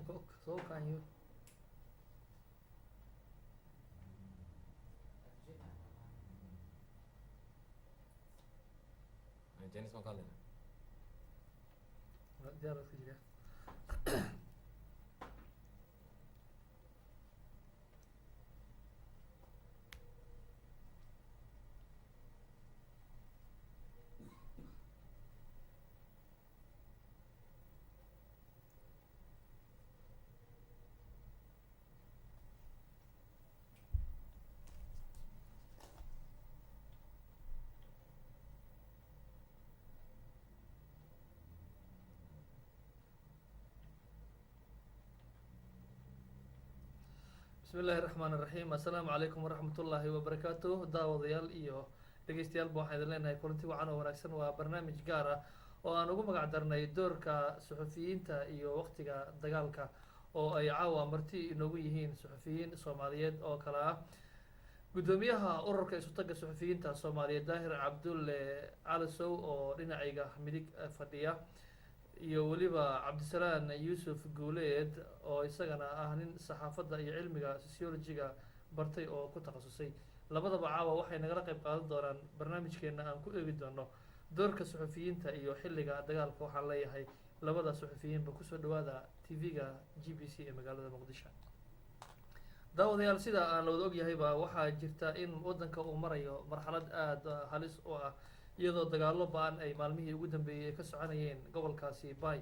So can you? Janice ma ka hadlayna? Diyaar baad ka jiraa. Bismi illaahi raxmaan iraxiim. Assalaamu calaykum waraxmat ullaahi wabarakaatuh. Daawadayaal iyo dhegeystayaal-ba, waxaan idin leenahay kulanti wacan oo wanaagsan. Waa barnaamij gaar ah oo aan ugu magac darnay doorka suxufiyiinta iyo waqtiga dagaalka, oo ay caawa marti inoogu yihiin suxufiyiin Soomaaliyeed oo kale ah guddoomiyaha Ururka Isutaga Suxufiyiinta Soomaaliyeed, Daahir Cabdulle Calasow, oo dhinacayga midig fadhiya, iyo weliba Cabdisalaan Yuusuf Guuleed, oo isagana ah nin saxaafadda iyo cilmiga sociology-ga bartay oo ku takhasusay. Labadaba caawa waxay nagala qeyb qaadan doonaan barnaamijkeena aan ku eegi doono doorka suxufiyiinta iyo xilliga dagaalka. Waxaan leeyahay labada suxufiyiinba kusoo dhawaada TV-ga GBC ee magaalada Muqdisho. Daawadayaal, sida aan la wada ogyahayba, waxaa jirta in waddanka uu marayo marxalad aada halis u ah, iyadoo dagaallo ba-an ay maalmihii ugu dambeeyey ay ka soconayeen gobolkaasi Bay,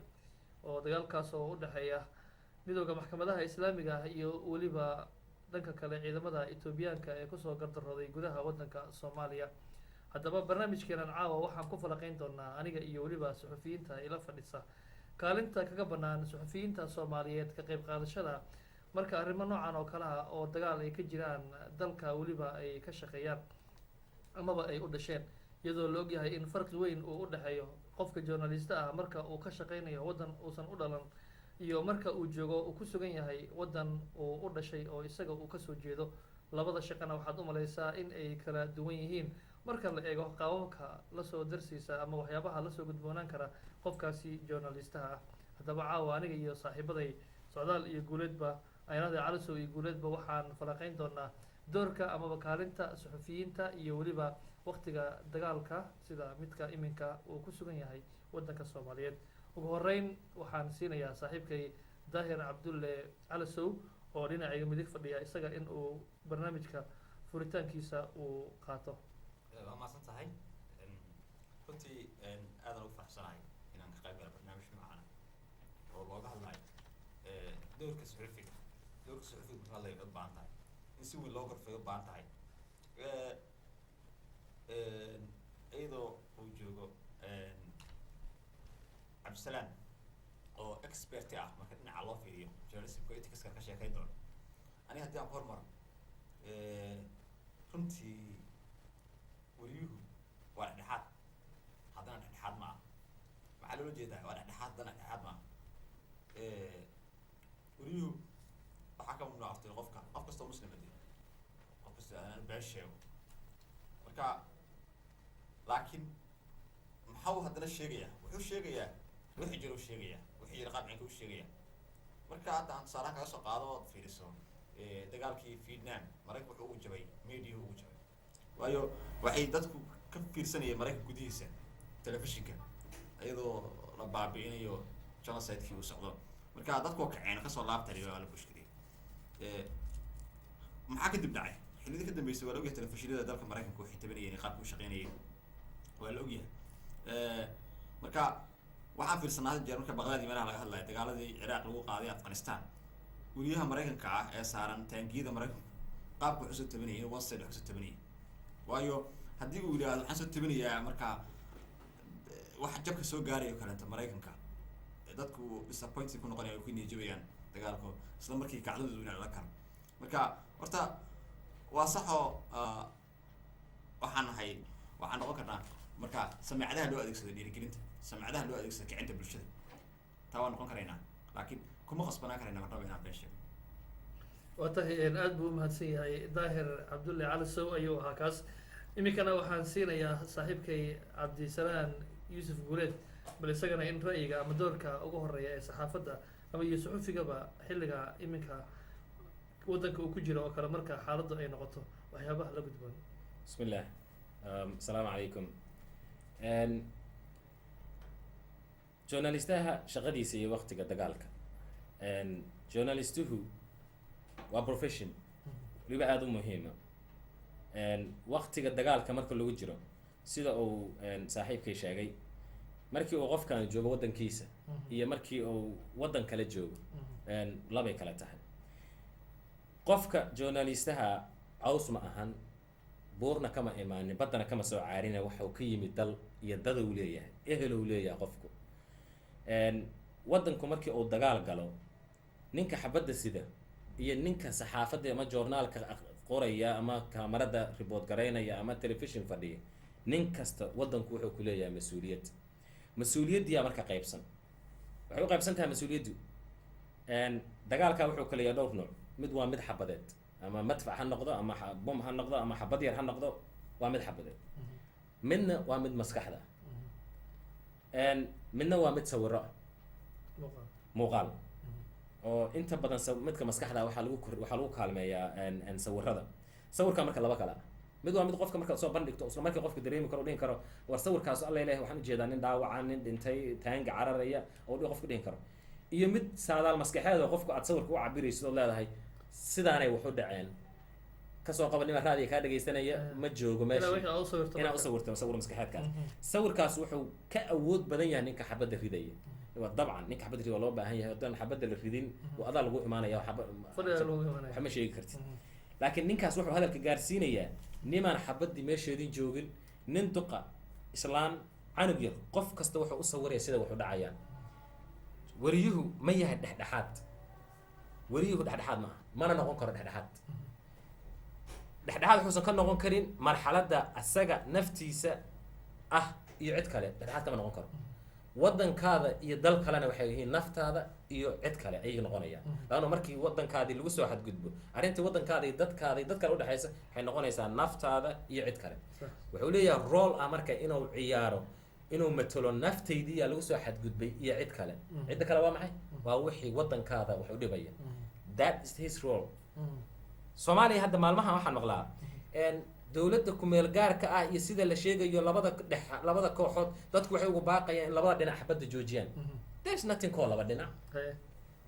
oo dagaalkaas oo u dhexeeya Midooda Maxkamadaha Islaamiga ah iyo weliba dhanka kale ciidamada Etoobiyaanka ee kusoo gardarooday gudaha waddanka Soomaaliya. Haddaba, barnaamijkeenan caawa waxaan ku falaqeyn doonaa, aniga iyo weliba suxufiyiinta ila fadhisa, kaalinta kaga banaan suxufiyiinta Soomaaliyeed ka qeyb qaadashada marka arrimo noocan oo kale ah oo dagaal ay ka jiraan dalka, weliba ay ka shaqeeyaan amaba ay u dhasheen, iyadoo la ogyahay in farqi weyn uu u dhexeeyo qofka journalista ah marka uu ka shaqeynayo waddan uusan u dhalan iyo marka uu joogo, uu ku sugan yahay waddan uu u dhashay oo isaga uu kasoo jeedo. Labada shaqana waxaad u malaysaa in ay kala duwan yihiin marka la eego qaababka lasoo darsiisa ama waxyaabaha lasoo gudboonaan kara qofkaasi journalistaha ah. Haddaba, caawa aniga iyo saaxiibaday Socdaal iyo Guuleedba, aynada Calasow iyo Guuleedba, waxaan falaqeyn doonaa doorka amaba kaalinta suxufiyiinta iyo weliba waqtiga dagaalka, sida midka iminka uu ku sugan yahay waddanka Soomaaliyeed. Ugu horeyn waxaan siinayaa saaxiibkay Daahir Cabdulle Calasow, oo dhinacayga midig fadhiya, isaga in uu barnaamijka furitaankiisa uu qaato. Waa mahadsan tahay. Runtii aadan ugu faraxsanahay inaan ka qayb galo barnaamij noocan oo looga hadlayo doorka suxufiga. Doorka suxufiga marka hadlayo, u baahan tahay in si weyn loo gorfeeyo, u baahan tahay iyadoo uu joogo Cabdisalaam, oo expert ah marka dhinaca loo fiiriyo journalismka, ethicska ka sheekeyn doono. Aniga haddii aan ku hormaro, runtii wariyuhu waa dhexdhexaad, haddana dhexdhexaad ma aha. Maxaa loola jeedaa waa dhexdhexaad haddana dhexdhexaad ma aha? Wariyuhu waxaa ka mamnuuc aftay qofka, qof kastoo Muslima dee, qof kastoo aan been sheego. Marka laakiin maxau haddana sheegayaa? Wuxuu sheegayaa wixii jira u sheegayaa, wixii jira qaabcinka u sheegaya. Marka hadda aan tusaalahan kaga soo qaado ood fiiriso dagaalkii Vietnam, Maraykanka wuxuu ugu jabay media ugu jabay, waayo waxay dadku ka fiirsanayeen Maraykanka gudihiisa telefishinka iyadoo la baabi'inayo, genocide-kii uu socdo. Marka dadku waa kaceen, kasoo laabtay, waa la bushkiriyay. Maxaa kadib dhacay? Xilliyadii ka dambeysay waa la ogyahay, telefishinada dalka Maraykanka waxay tabanayeen, qaabka u shaqeynayeen waa la ogyahay. Marka waxaan fiirsanaa had jeer marka Baqdaad iyo meelaha laga hadlayo, dagaaladii Ciraaq lagu qaaday, Afghanistan, weriyaha Maraykanka ah ee saaran taangiyada Maraykanku qaabka wuxuu soo tabanayay in one side wax soo tabanayay, waayo haddii uu yidhaahdo waxaan soo tabanayaa, marka waxa jabka soo gaarayo kaleeto Maraykanka, dadku disappointed ku noqonaya, ku niyajabayaan dagaalku isla markii kacdadoodu ina la karo. Marka horta waa saxoo, waxaan nahay, waxaan noqon karnaa marka sameecadaha loo adeegsado dhiirigelinta, sameecadaha loo adeegsado kicinta bulshada. Taa waan noqon karaynaa, laakiin kuma qasbanaan karayna marnaba inaan been sheego. Waa tahay, aada buu umahadsan yahay. Daahir Cabdulle Calasow ayuu ahaa kaas. Iminkana waxaan siinayaa saaxiibkay Cabdisalaan Yuusuf Guuleed, bal isagana in ra'yiga ama doorka ugu horeeya ee saxaafadda Ama iyo suxufigaba xilliga iminka waddanka uu ku jiro oo kale, marka xaaladdu ay noqoto, waxyaabaha la gudboon. Bismillah. Asalaamu calaykum. Journalistaha shaqadiisa iyo waqtiga dagaalka, journalistuhu waa profession weliba aada u muhiima. Waqtiga dagaalka marka lagu jiro, sida uu saaxiibkay sheegay, markii uu qofkan joogo waddankiisa iyo markii uu waddan kale joogo, labay kale tahay. Qofka journalistaha caws ma ahan, buurna kama imaanin, baddana kama soo caarina. Waxuu ka yimid dal iyo dadou leeyahay, ehelow leeyahay qofku. Waddanku markii uu dagaal galo, ninka xabadda sida iyo ninka saxaafadda ama joornaalka qoraya ama kaamarada report garaynaya ama telefishin fadhiya, nin kasta waddanku wuxuu ku leeyahay mas-uuliyad. Mas-uuliyaddiyaa marka qaybsan. Waxay u qaybsan tahay mas-uuliyaddu. Dagaalka wuxuu kala yahay dhowr nooc. Mid waa mid xabadeed, ama madfac ha noqdo, ama bom ha noqdo, ama xabad yar ha noqdo, waa mid xabadeed. Midna waa mid maskaxda ah. Midna waa mid sawiro ah, muuqaal, muuqaal, oo inta badan midka maskaxda waxaa lagu kaalmeeyaa sawirada. Sawirka marka laba kala ah. Mid waa mid qofka markaad soo bandhigto isla markii qofka dareemi karo, dhihin karo, "War sawirkaas, alla ilahi, waxaan ujeedaa nin dhaawaca, nin dhintay, taanga cararaya," oo qofka dhihin karo, iyo mid saadaal maskaxeed oo qofku aad sawirka u cabiraysid ood leedahay, "Sidaanay wax u dhaceen." Kasoo qaba nima raadiga kaa dhagaysanaya, ma joogo inaa meeshii. Wixii aad u sawirto inaad marka. Usawirto sawir maskaxeedkaas. Sawirkaas wuxuu ka awood badan yahay ninka xabadda ridaya. Waa dabcan, ninka xabadda ridaya waa loo baahan yahay. Haddaan xabadda la ridin, waa adaa lagu imaanaya fadhiga lagu imaanaya. Wax ma sheegi kartid. Laakiin ninkaas wuxuu hadalka gaarsiinayaa nimaan xabaddii meesheedin joogin, nin duqa, islaan, canug yar. Qof kasta wuxuu u sawiraya sida wax u dhacayaan. Wariyuhu ma yahay dhexdhexaad? Wariyuhu dhexdhexaad maaha, mana noqon karo dhexdhexaad. Dhexdhexaad wuxuusan ka noqon karin marxaladda asaga naftiisa ah iyo cid kale dhexdhexaad kama noqon karo. Waddankaada iyo dal kalena waxay yihiin naftaada iyo cid kale ayay noqonayaan, laanna markii waddankaadii lagu soo xadgudbo, arrintii waddankaada iyo dadkaada iyo dad kale udhexaysa waxay noqonaysaa naftaada iyo cid kale. Wuxuu leeyahay role ah marka inuu ciyaaro, inuu matalo naftaydiiyaa lagu soo xadgudbay iyo cid kale. Cidda kale waa maxay? Waa wixii waddankaada wax u dhibaya. That is his role. Soomaaliya hadda maalmahan waxaan maqlaa dowladda kumeel gaarka ah iyo sida la sheegayo labada dhex, labada kooxood, dadku waxay ugu baaqayaan in labada dhinac xabadda joojiyaan. There's nothing called laba dhinac.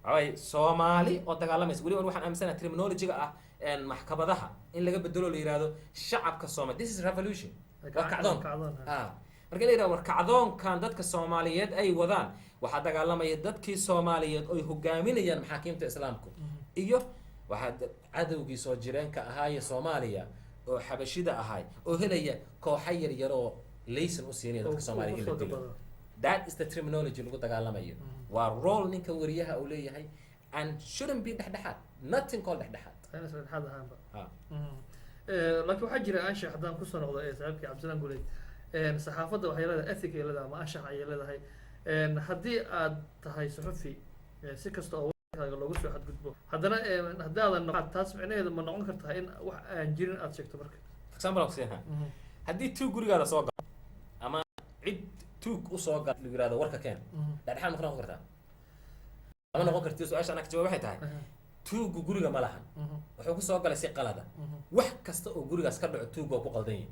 Waxawaaye Soomaali oo dagaalamaysa. Weliba waxaan aaminsanahay terminology-ga ah maxkamadaha in laga bedelo, la yihahdo shacabka Soomaali. This is revolution, waa kacdoon. Kacdoon, ha. Ah, marka la yidhahdo war kacdoonkan dadka Soomaaliyeed ay wadaan, waxaa dagaalamaya dadkii Soomaaliyeed oy hogaaminayaan maxaakiimta Islaamku iyo waxaa cadowgii soo jireenka ahaaye Soomaaliya oo Xabashida ahaay oo helaya kooxo yar yar oo laysan u siinaya dadka Soomaaliya in la dilo. That is the terminology lagu dagaalamayo. Waa role ninka wariyaha uu leeyahay and shouldn't be dhexdhexaad. Nothing called dhexdhexaad. Ayna dhexdhexaad ahaanba. Ha. Laakiin waxaa jira anshax. Haddaan kusoo noqdo ee saaxiibkii Cabdisalaan Guleed, saxaafadda waxay leedahay ethic ay leedahay ama anshax ayay leedahay. Haddii aad tahay suxufi, si kasta oo warkaaga loogu soo xadgudbo, haddana haddii aadan noqon, taas micnaheedu ma noqon kartaa in wax aan jirin aad sheegto marka? For example, aan ku siinaa. Haddii tuug gurigaada soo galo ama cid tuug usoo galo, lagu yihahdo, "Warka keen," dhexdhexaad ma ka noqon kartaa? Lama noqon karti. Su-aasha anaa ka jawaab waxay tahay, tuuggu guriga ma lahan. Wuxuu kusoo galay si qalada. Wax kasta oo gurigaas ka dhaco, tuug waa ku qaldan yahay.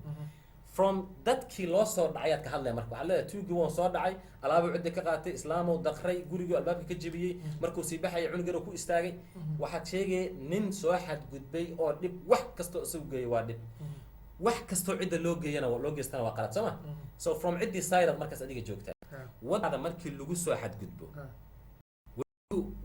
From dadkii loo soo dhacay aad ka hadlaya. Marka waxaad leedahay, "Tuuggii waan soo dhacay, alaabuu ciddi ka qaatay, islaamow daqray, gurigii albaabka ka jebiyey, markuu sii baxayay cunug yar oo ku istaagay." Waxaad sheegaya nin soo xadgudbay oo dhib. Wax kastoo isagu geeyay waa dhib, wax kastoo cidda loo geeyana loo geystana waa qalad, soo ma? So from ciddii side markaas adiga joogtaa, wadada markii lagu soo xadgudbo,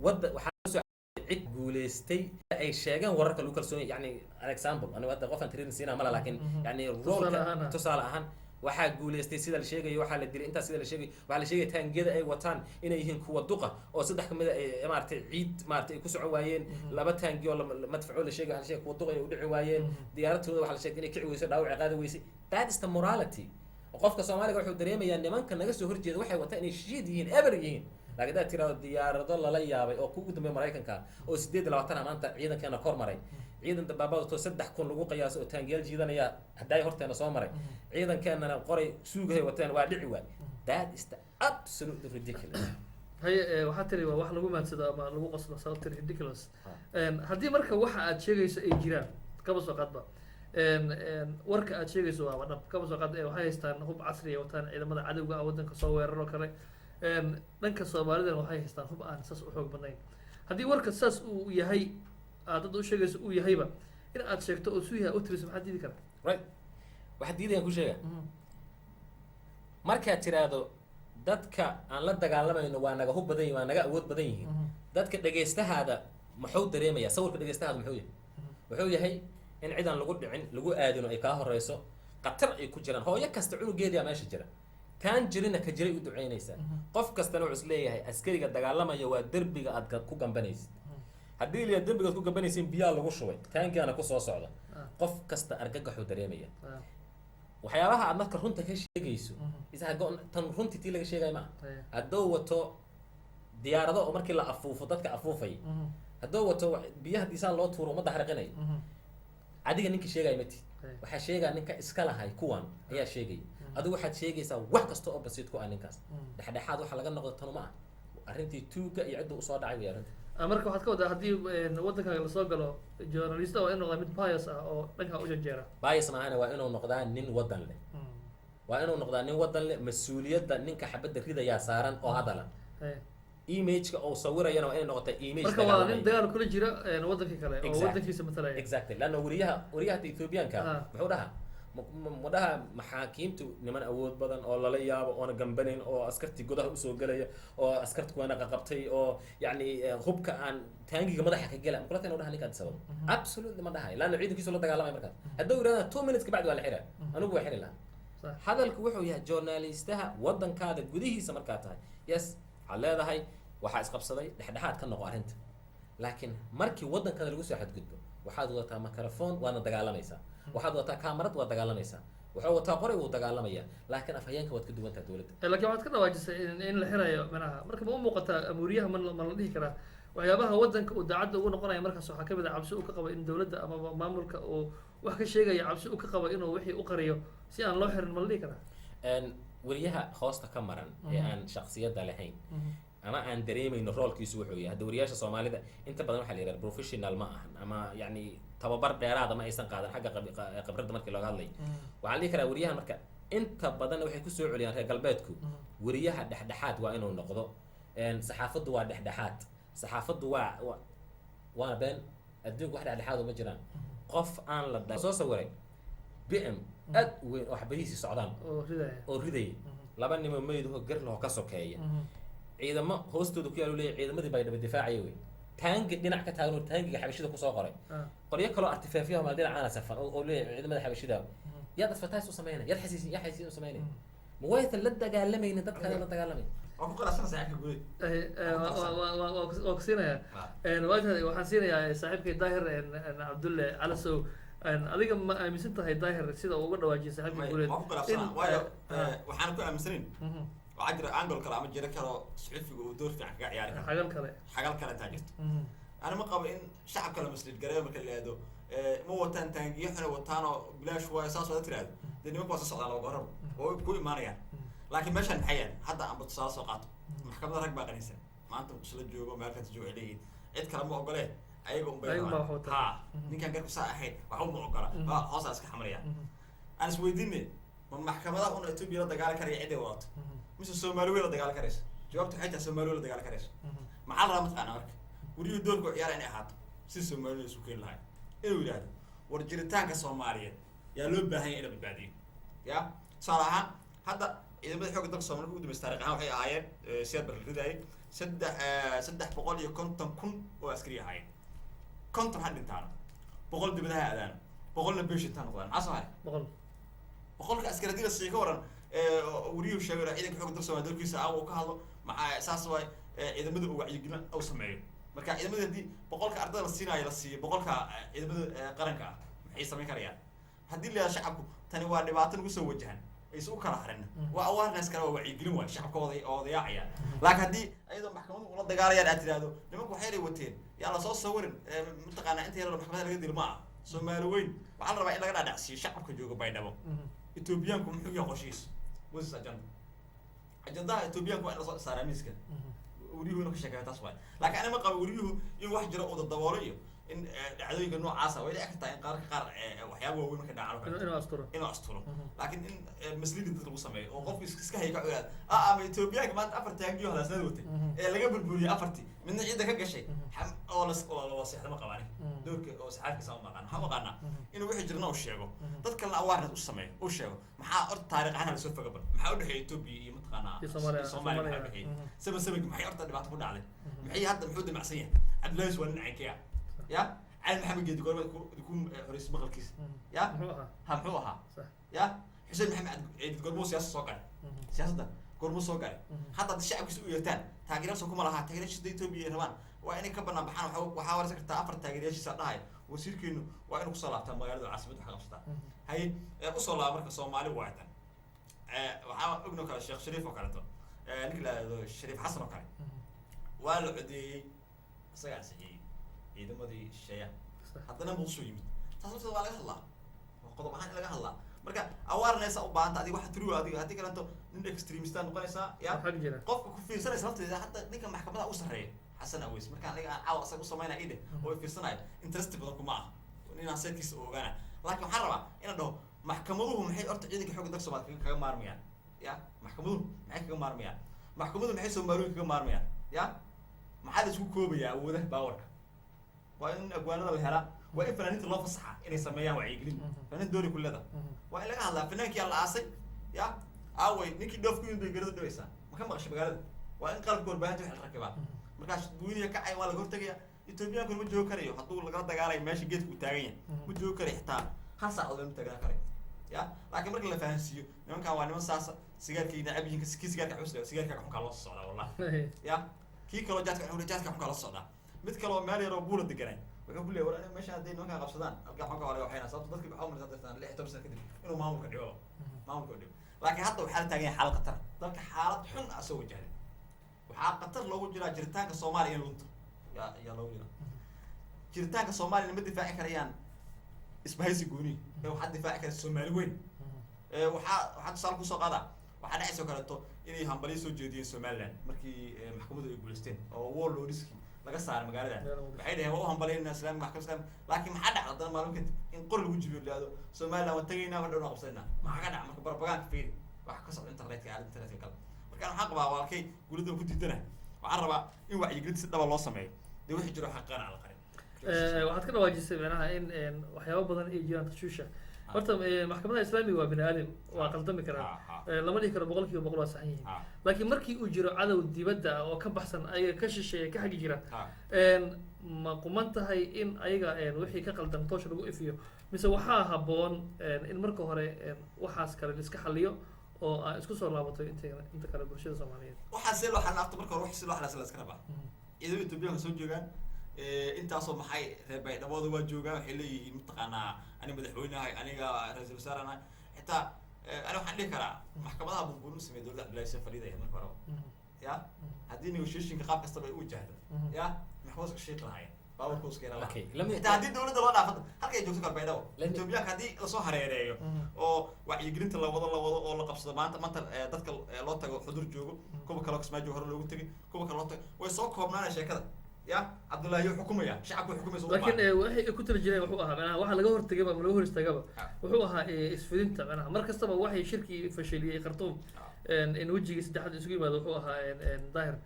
wadda waxaa lagu soo cid guuleystay ay sheegeen wararka lagu kalsoon yahay. Yani an example, anigu hadda qofaan training siinaa mala, laakiin yani tusaale roolka ahaan, ah. Tusaale ahaan, waxaa guuleystay sida la sheegayo, waxaa la dilay intaas. Sida la sheegayo, waxaa la sheegaya taangiyada ay wataan inay yihiin kuwa duqa oo saddex kamid a ay maaragtay ciid maaragtay ay ku socon waayeen. Laba taangiyo madfaco la sheegay, waxaa la sheegay kuwa duqa inay u dhici waayeen. Diyaaradtooda waxaa la sheegay inay kici weyso, dhaawac qaadi weysay. That is the morality. Qofka Soomaaliga wuxuu dareemayaa nimanka naga soo horjeeda waxay wataan inay shiid yihiin, eber yihiin. Laakiin hadaad tirahdo diyaarado lala yaabay oo kugu dambeeya Maraykanka oo 28 maanta ciidankeena kor maray, ciidan dabaabaad wato 3000 lagu qiyaaso oo taangiyaal jiidanaya haddaay horteena soo maray, ciidankeenana qoray suugahay wateen waa dhici waay, that is the absolutely ridiculous. Haye, waxaa tiri waa wax lagu maadsado ama lagu qoslo, sabab tiri ridiculous. Haddii marka waxa aad sheegayso ay jiraan, kaba soo qaadba warka aad sheegayso waaba dhab, kaba soo qaad waxay haystaan hub casri ay wataan ciidamada cadowga ah waddanka soo weerar oo kale. Dhanka soomaalidana waxay haystaan hub aan saas u xoog badnayn. Haddii warka saas uu yahay aad dadda u sheegayso uu yahayba, in aad sheegto oo suu yahay u tiriso, maxaad diidi karaa? Right, waxaad diidayaan ku sheega, markaad tiraahdo dadka aan la dagaalamayno waa naga hub badan yihin, waa naga awood badan yihiin, dadka dhegaystahaada muxuu dareemayaa? Sawirka dhegaystahaada muxuu yahay? Wuxuu yahay in cidan lagu dhicin, lagu aadino, ay kaa horeyso, khatar ay ku jiraan. Hooyo kasta cunugeedia meesha jira, kaan jirina ka jiray u duceynaysaa. Qof kastana wuxuu isleeyahay askariga dagaalamaya waa derbiga aad ku gambanaysid. Haddii la derbiga aad ku gambanaysin biyaa lagu shubay, taankiana kusoo socda, qof kasta argagaxuu dareemaya. Waxyaabaha aad marka runta ka sheegayso isaga tan runtii tii laga sheegayo ma aha. Hadduu wato diyaarado oo markii la afuufo dadka afuufay, hadduu wato biyaha disaan loo tuuro ummadda harqinaya, adiga ninka sheegaya ma tid. Waxaa sheegaya ninka iska lahay kuwan ayaa sheegaya. Adigu waxaad sheegaysaa wax kasta oo basiid ku ah ninkaas. Dhexdhexaad waxa laga noqdo tanu ma ah arrintii tuuga iyo cidda usoo dhacay wey arrinta. Marka waxaad ka wadaa haddii waddankaaga lasoo galo, journalista waa in noqdaa mid bias ah oo dhankaa u janjeera. Bias maahane, waa inuu noqdaa nin waddan leh, waa inuu noqdaa nin waddan leh. Mas-uuliyadda ninka xabadda ridayaa saaran oo hadala, imageka uu sawirayana waa inay noqotaa image Marka waa nin dagaalamaya. dagaal kula jira waddankii kale oo waddankiisa matalaya. Exactly, lanna wariyaha Ethiopianka muxuu dhahaa? Ma dhaha maxaakiimtu niman awood badan oo lala yaabo oona gambanayn oo askartii godaha usoo gelaya oo askarta kuwaana qaqabtay oo yacni hubka aan taangiga madaxa ka gela makulata inuu dhaha ninka Addis Ababa? Absolutely ma dhahay, laanna ciidankiisu la dagaalamay. Markaas hadduu yidhahda 2 minutes kabacdi waa la xiraa, anigu waa xiri lahaa. Hadalku wuxuu yahay journalistaha waddankaada gudihiisa markaa tahay, yes, waxaad leedahay waxaa isqabsaday, dhexdhexaad ka noqo arrinta. Laakiin markii waddankaada lagu soo xadgudbo, waxaad wadataa microphone, waadna dagaalamaysaa, waxaad wadataa kaamarad, waad dagaalamaysaa, wuxuu wataa qoray, wuu dagaalamayaa, laakiin afhayeenka waad ka duwantaha dowladda. Laakiin waxaad ka dhawaajisay in la xirayo manaha. Marka ma u muuqataa amuuriyaha ma la dhihi karaa waxyaabaha waddanka uu daacadda ugu noqonaya markaas waxaa kamid ah cabsi uu ka qabo in dowladda amaba maamulka uu wax ka sheegaya, cabsi uu ka qabo inuu wixii u qariyo si aan loo xirin, ma la dhihi karaa? Weriyaha hoosta ka maran ee aan shaksiyadda lahayn ama aan dareemayno roolkiisu wuxuu yahay, hadda wariyaasha Soomaalida inta badan waxaa la yidhahda professional ma ahan ama yacni tababar dheeraada ma aysan qaadan xagga khibradda markii looga hadlayo. Waxaa la dhihi karaa weriyaha marka inta badanna waxay kusoo celiyaan reer galbeedku, weriyaha dhexdhexaad waa inuu noqdo. Saxaafaddu waa dhexdhexaad, saxaafaddu waa waana been. Adduunka wax dhexdhexaad uma jiraan. Qof aan la soo sawiray BM aad u weyn oo xabadihiisii socdaan oo ridaya oo ridaya, laba nimo meydahoo garlaho ka sokeeya, ciidamo hoostooda ku yaalo, leeyahay ciidamadii baa dhaba difaacaya wey, taangi dhinac ka taagan oo taangiga xabashida kusoo qoray, qoryo kaloo artifaafyaha maal dhinacaana safan oo leeyahay ciidamada xabashida. Yaad advertise u sameynaya? Yaad xasiisin, yaa xaysiin u sameynaya? Ma waysan la dagaalamaynin dadka la dagaalamay? Waa ku qanacsan saaxiibka guud. Waa ku siinayaa. Waa waxaan siinayaa saaxiibkay Daahir Cabdulle Calasow. Adiga ma aaminsan tahay Daahir sida uu uga dhawaajiyay saaxiibka Guuleed? Waa ku qanacsanaa, waayo waxaan ku aaminsanayn waxaa jira angle kale ama jiro kale oo suxufiga uu door fiican kaga ciyaari karo. Xagal kale. Xagal kale intaa jirto. Ana ma qabo in shacabka la mislead gareeyo marka la yidhaahdo ma wataan taangiyo xuna wataanoo bilaash waayo, saas wada tiraahdo, dee nimanku waa soo socdaan laba gooraba oo ku imaanayaan. Laakiin meeshaan maxay yaal? Hadda aanba tusaale soo qaato, maxkamadda rag baa qanisan maanta isla joogo, meel kasta joogo, waxay leeyihiin cid kale ma ogolee, ayaga unbay Ayaga unbaa rabaan. wax wataan. Ha, ninkaan garku saa ahayn waxba ma ogola, waa hoosaa iska xamriya. Aan isweydiine, ma maxkamadaha una Etoobiya la dagaali karaya ciday wadato, mise Soomaali wey la dagaali karayso? Jawaabtu waxay tahay Soomaali wey la dagaali karayso. Maxaa la rabaa mataqaanaa? Marka weriyuhu doorka u ciyaara inay ahaato si Soomaalida isu keeni lahay, inuu yidhaahdo war jiritaanka Soomaaliyeed yaa loo baahan yahay in la badbaadiyo. Ya tusaale ahaan, hadda ciidamada xoogga dalka Soomaalida ugu dambeysay taariikh ahaan waxay ahaayeen siyaad barre ridaayay 350,000 oo askari ahaayeen. 50 ha dhintaano, 100 dibadaha aadaano, 100-na beeshintaa noqdaan, maxaa soo haray? 100. 100-ka askari haddii la siiyo, ka waran wariyuhu sheegay ciidanka xoogga dalka Soomaaliya doorkiisa ah uu ka hadlo, maxaa saas waay, ciidamada uu wacyigelin uu sameeyo. Marka ciidamada haddii 100-ka ardada la siinaayo la siiyo 100-ka ciidamada qaranka ah, maxay samayn karayaan? Haddii la yidhahdo shacabku tani waa dhibaato nagu soo wajahan, aysan u kala harin, waa awareness kale, waa wacyigelin waay, shacabka oday oo odayaacaya. Laakiin haddii ayadoo maxkamadu ula dagaalayaan aad tidhaahdo nimanku waxay yar wateen, yaa lasoo sawirin, mataqaanaa inta yar maxkamada laga dilo, ma aha. Soomaali weyn waxaa la rabaa in laga dhaadhacsiiyo shacabka jooga Baydhabo Etoobiyaanku muxuu yahay qorshihiisa? What is agenda? Ajandaha Etoobiyaanku waa in lasoo saaraa miiska. Wariyuhu inuu ka sheekeeyo taas waay, laakiin anima qabo wariyuhu in wax jiro uu dadaboolo iyo in dhacdooyinka noocaasa way dhici kartaa in qaarka qaar waxyaaba waaweyn marka dhacaan oo kale Inuu asturo. Inuu asturo, laakiin in misleading dadka lagu sameeyo oo qofku iska haya ka ogaado ama Etoobiyaanka maanta afar taangiyo halaasnada watay ee laga burburiyey, afartii midna ciidda ka gashay oo las oo la seexda, ma qabaan. Doorka oo saxaafkiisa ma aqaan, waxaan u aqaanaa inuu wixii jirna uu sheego, dad kalena awareness u sameeyo, uu sheego maxaa horta taariikh ahaan lasoo foga bal maxaa udhexeeya Etoobiya iyo mataqaanaa iyo Soomaaliya. iyo Soomaaliya maxaa Soomaaliya. udhexeeyay 7 7 maxay horta dhibaato ku dhacday, maxay hadda muxuu damacsan yahay Cabdullaahi, waa nin caynkeya ya Cali Maxamed Geedi goorma ku xoreysay maqalkiisa ya? Muxuu ahaa? Ha, muxuu ahaa? Sax. Ya Xuseen Maxamed Ciidid goormuu siyaasad soo galay? Siyaasadda goormuu soo galay? Hadda haddii shacabkiisa u yeertaan, taageerayaasha kuma lahaa, taageerayaashiisa Etoobiya ay rabaan waa inay ka banaan baxaan. Waxaa waraysan kartaa afar taageerayaashiisa dhahaya wasiirkeenu waa inuu kusoo laabtaa magaalada caasimadda, wax qabsataa. Haye, ee usoo laaba marka Soomaali waaytan. Waxaa ognoo kale Sheekh Shariif oo kaleeto, ninka la yidhaahdo Shariif Xasan oo kale, waa la codeeyey, isagaa ansixiyey ciidamadii shisheeyaha. Haddana Muqdisho yimid, taas lafteeda waa laga hadlaa, waa qodob ahaan in laga hadlaa. Marka awareness u baahanta adiga waxa true adiga, haddii kaleeto nin extremista noqonaysaa ya. Waxaa jira qofka ku fiirsanaysa lafteeda, hadda ninka maxkamadaha u sarreeya Xasan Aweys, markaan aniga aan caawa asaga u samaynaya idhe oo i fiirsanayo, interest badan kuma ah inaan sayidkiisa u ogaana, laakiin waxaan rabaa inaan dhaho maxkamaduhu maxay horta ciidanka xoogga dalka Soomaaliya kaga maarmayaan ya? Maxkamaduhu maxay kaga maarmayaan? Maxkamaduhu maxay Soomaaliyooyin kaga maarmayaan ya? Maxaa la isku koobayaa awoodaha baawarka? Waa in abwaanada la helaa, waa in fanaaniinta loo fasaxa inay sameeyaan wacyigelin. Fanaaniin doori ku leedahay, waa in laga hadlaa fanaankii la aasay ya. Aaway ninkii dhoof ku yimid bay garada dhibaysaa, ma ka maqashay magaalada? Waa in qalabka warbaahinta wax la rakibaa. Markaas dadweyniga kacay waa laga hortagaya. Ethoobiyankuna ma joogi karayo hadduu lagala dagaalayo meesha geedka uu taagan yahay, ma joogi karayo, xitaa hal saacadood lama taagnaan karayo ya. Laakiin marka la fahansiiyo nimankan waa niman saasa, sigaarkay nacab yihiin, kii sigaarka xus sigaarka xunkaa loo socdaa wallahi ya, kii kaloo jaadka xun jaadka xunkaa loo socdaa, mid kaloo meel yaroo buula deganay wuxuu ku leeyahay war aniga meesha hadday nimankan qabsadaan halkaa xunkaa waa laga waxaynaa, sababto dadki waxaa umalaysaa dartaan 16 sano kadib inuu maamulka dhibo, maamulka dhibo. Laakiin hadda waxaa la taagan yahay xaalad khatar, dalka xaalad xun ah soo wajahday, waxaa khatar loogu jiraa jiritaanka Soomaaliya in lunto yaa loogu jiraa. Jiritaanka Soomaaliya ma difaaci karayaan isbahaysi gooni ee waxaa difaaci kara Soomaali weyn. Waxaa tusaale kusoo qaadaa, waxaa dhacaysa oo kaleeto inay hambalyo soo jeediyeen Somaliland markii maxkamaddu ay guuleysteen oo warlordski laga saaray magaalada. Waxay dhaheen waa u hambalyaynaa islaamka, maxkamad islaamka. Laakiin maxaa dhacda haddana maalmo kadib in qor lagu jibiyo, la yidhahdo Somaliland waan tegaynaa, mar dhowna qabsanayna? Maxaa ka dhaca marka? Propaganda fiiri waxa ka socda internetka, aalada internetka kale. Marka waxaan qabaa walaalkay guulada ku diidanahay, waxaan rabaa in wacyigelinta si dhaba loo sameeyo, dee wixii jiro xaqiiqana aan la qarin. Waxaad ka dhawaajisay macnaha in waxyaabo badan ay jiraan tashuusha. Horta maxkamadaha islaamiga waa bini aadam, waa qaldami karaan. Lama dhihi karo 100% waa saxan yihiin, laakiin markii uu jiro cadow dibadda ah oo ka baxsan ayaga, ka shisheeya, ka xagi jira, ma quman tahay in ayaga wixii ka qaldan toosha lagu ifiyo, mise waxaa habboon in marka hore waxaas kale la iska xaliyo oo aa isku soo laabato inta kale bulshada Soomaaliyeed? Waxaa see loo xalin marka hore, wax si loo xalin la iska rabaa. Ciidamada Etoobiyaanka soo joogaan intaasoo maxay reer Baydhabooda waa joogaan, waxay leeyihiin mataqaanaa ani madaxweynahay, aniga ra-iisul wasaaranahay. Xitaa ani waxaan dhihi karaa maxkamadaha bunbuun u sameeyay dowladda Cabdullahi soo fadhiidaya marka hore ya, haddii negotiationka qaab kastaba ay u wajahdo ya, maxkamadaas ka sheeki lahaayeen baawarkooda iska yaraa. Okay, let me Xitaa haddii dowladda loo dhaafo halka ay joogto kale Baydhabo, Let Etoobiyaanka haddii lasoo hareereeyo oo wacyigelinta la wado oo la qabsado maanta dadka loo tago Xudur joogo, kuwa kaloo Kismaajo hore loogu tegay, kuwa kale loo tago, way soo koobnaanaya sheekada ya. Cabdullaahi wuu xukumaya, shacabku wuu xukumaya soo. Laakiin waxay ku tali jireen wuxuu ahaa macnaha waxa laga hortagayba ama laga hor istaagaba wuxuu ahaa isfidinta. Macnaha mar kastaba waxay shirkii fashiliyey Khartoum in wejigii saddexaad isugu yimaado wuxuu ahaa Daahir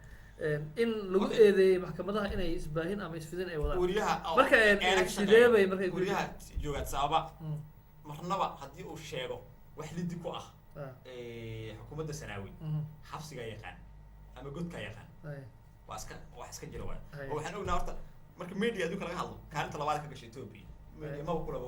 in lagu eedeeyey maxkamadaha inay isbaahin ama isfidin ay wadaan. Wariyaha oo Marka, eena ka sidee shaqeeya, bay marka wariyaha jooga Addis Ababa marnaba haddii uu sheego wax lidi ku ah xukuumadda Sanaawi, xabsigaa yaqaan ama godkaa yaqaan. Waa iska wax iska jira waay. Oo waxaan ognaa horta marka media adduunka laga hadlo kaalinta labaad ka gashay Ethiopia media maba kula.